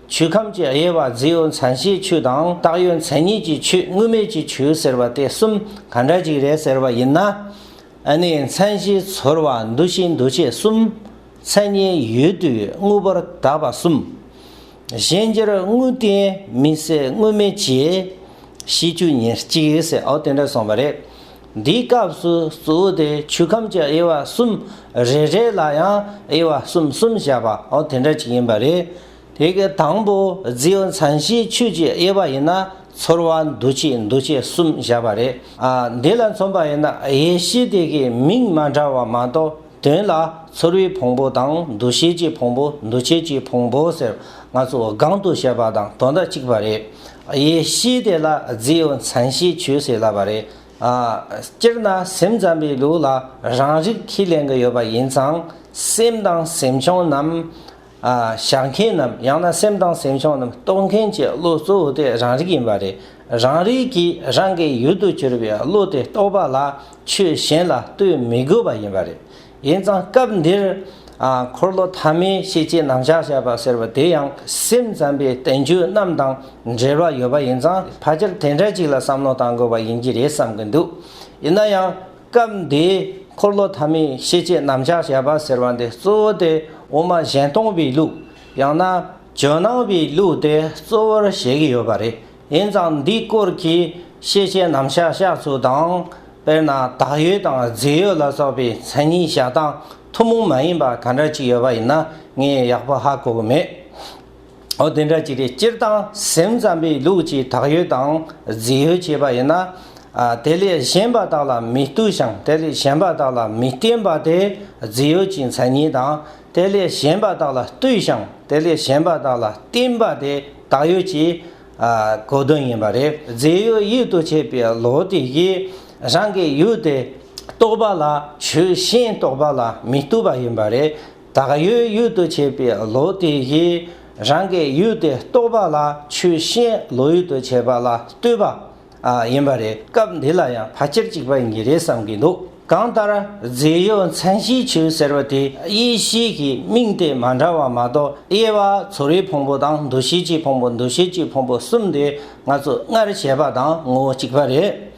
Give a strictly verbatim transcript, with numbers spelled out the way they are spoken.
ཆོས་ཁམས་ཀྱི་དབྱེ་བ་རྫས་ཡོད་མཚན་གཞིའི་ཆོས་དང་བཏགས་ཡོད་མཚན་ཉིད་ཀྱི་ཆོས། དངོས་མེད་ཀྱི་ཆོས་ཟེར་བ་དེ་གསུམ་ག་འདྲ་ཅིག་རེད་ཟེར་བ་ཡིན་ན། ཨ་ནི་མཚན་གཞི་ཚོར་བ་འདུ་ཤེས་འདུ་བྱེད་གསུམ། མཚན་ཉིད་ཡུལ་དུས་དངོས་པོར་བཏགས་པ་གསུམ། གཞན་འགྱུར་དངོས་བསྟན་མི་གསལ་དངོས་མེད་ཀྱི་ཤེས་རྒྱུད་ཉེར་གཅིག་ཟེར། འོ་དེ་འདྲ་གསུངས་པ་རེད། འདིའི་སྐབས་སུ་གཙོ་བོ་དེ་ཆོས་ཁམས་ཀྱི་དབྱེ་བ་གསུམ། རེ་རེ་ལ་ཡང་དབྱེ་བ་གསུམ་གསུམ་བཞག་པ། འོ་དེ་འདྲ་ཅིག་ཡིན་པ་རེད། དེ་གི་དང་པོ་རྫས་ཡོད་མཚན་གཞིའི་ཆོས་ཀྱི་དབྱེ་བ་ཡིན་ན། ཚོར་བ་འདུ་བྱེད་འདུ་བྱེད་གསུམ་བཞག་པ་རེད། ཨ་འདི་ལ་མཚོན་པ་ཡིན་ན་ཡེ་ཤེས་དེ་གི་མིང་མ་འདྲ་བ་མ་གཏོགས་དོན་ལ་ཚོར་བའི་ཕུང་པོ་དང་འདུ་ཤེས་ཀྱི་ཕུང་པོ་འདུ་བྱེད་ཀྱི་ཕུང་པོ་ཟེར་ང་ཚོ་སྒང་དུ་བཤད་པ་དང་དོན་དག་གཅིག་པ་རེད། ཡེ་ཤེས་དེ་ལ་རྫས་ཡོད་མཚན་གཞིའི་ཆོས་ཟེར་ལབ་པ་རེད། ཨ་སྤྱིར་ན་སེམས་ཙམ་པའི་ལུགས་ལ་རང་རིག་ཁས་ལེན་གྱི་ཡོད་པ་ཡིན་ཙང་སེམས་དང་སེམས་བྱུང་རྣམས། ཨ་བཞག་མཁན་རྣམས། ཡང་ན་སེམས་དང་སེམས་བྱུང་རྣམས་རྟོགས་མཁན་གྱི་བློ་གཙོ་བོ་དེ་རང་རིག་ཡིན་པ་རེད། རང་རིག་གིས་རང་གི་ཡུལ་དུ་གྱུར་པའི་བློ་དེ་རྟོགས་པ་ལ་ཆོས་གཞན་ལ་ལྟོས་མི་དགོས་པ་ཡིན་པ་རེད། ཡིན་ཙང་སྐབས་འདིར་ཨ་འཁོར་ལོ་ཐ་མའི་ཤེས་བྱའི་རྣམ་གཞག་བྱ་བ་ཟེར་བ་དེ་ཡང་སེམས་ཙམ་པའི་བསྟན་བཅོས་རྣམས་དང་འབྲེལ་བ་ཡོད་པ་ཡིན་ཙང་ཕལ་ཆེར་དེ་འདྲ་ཅིག་ལ་བསམ་བློ་གཏང་དགོས་པ་ཡིན་གྱི་རེད་བསམ་གྱི་འདུག་ཡིན་ན་ཡང་། སྐབས་འདིའི་འཁོར་ལོ་ཐ་མའི་ཤེས་བྱའི་རྣམ་གཞག་བྱ་བ་ཟེར་བ་འདི་གཙོ་བོ་དེ་དབུ་མ་གཞན་སྟོང་པའི་ལུགས། ཡང་ན་ཇོ་ནང་པའི་ལུགས་དེ་གཙོ་བོར་བྱེད་ཀྱི་ཡོད་པ་རེད། ཡིན་ཙང་འདིའི་སྐོར་གྱི་ཤེས་བྱའི་རྣམ་གཞག་བཤད་ཚུལ་དང་། དཔེར་ན་བཏགས་ཡོད་དང་རྫས་ཡོད་ལ་སོགས་པའི་མཚན་ཉིད་བཤད་སྟངས་ཐུན་མོང་མ་ཡིན་པ་ག་འདྲ་ཅིག་ཡོད་པ་ཡིན་ན་ངས་ཡག་པོ་ཧ་གོ་གི་མེད། འོ་དེ་འདྲ་ཅིག་རེད། སྤྱིར་བཏང་སེམས་ཙམ་པའི་ལུགས་ཀྱིས་བཏགས་ཡོད་དང་རྫས་ཡོད་བྱས་པ་ཡིན་ན། ཨ་དེ་ལས་གཞན་པ་དག་ལ་མི་ལྟོས་ཤིང་དེ་ལས་གཞན་པ་དག་ལ་མི་བརྟེན་པ་དེ་རྫས་ཡོད་ཀྱི་མཚན་ཉིད་དང་། དེ་ལས་གཞན་པ་དག་ལ་ལྟོས་ཤིང་དེ་ལས་གཞན་པ་དག་ལ་བརྟེན་པ་དེ་བཏགས་ཡོད་ཀྱི་ཨ་གོ་དོན་ཡིན་པ་རེད། རྫས་ཡོད་ཡུལ་དུ་བྱེད་པའི་བློ་དེ་ཡིས་རང་གི་ཡུལ་དེ་རྟོགས་པ་ལ་ཆོས་གཞན་རྟོགས་པ་ལ་མི་ལྟོས་པ་ཡིན་པ་རེད། བཏགས་ཡོད་ཡུལ་དུ་བྱེད་པའི་བློ་དེ་ཡིས་རང་གི་ཡུལ་དེ་རྟོགས་པ་ལ་ཆོས་གཞན་བློ་ཡུལ་དུ་བྱེད་པ་ལ་ལྟོས་པ་ཨ་ཡིན་པ་རེད། སྐབས་འདི་ལ་ཡང་ཕལ་ཆེར་གཅིག་པ་ཡིན་གྱི་རེད་བསམ་གྱི་འདུག་གང་ལྟར་རྫས་ཡོད་མཚན་གཞིའི་ཆོས་ཟེར་བ་དེ་ཡེ་ཤེས་ཀྱི་མིང་དེ་མ་འདྲ་བ་མ་གཏོགས་དབྱེ་བ་ཚོར་བའི་ཕུང་པོ་དང་འདུ་ཤེས་ཀྱི་ཕུང་པོ་འདུ་བྱེད་ཀྱི་ཕུང་པོ་གསུམ་དེ་ང་ཚོ་སྔར་བཤད་པ་དང་ངོ་བོ་གཅིག་པ་རེད།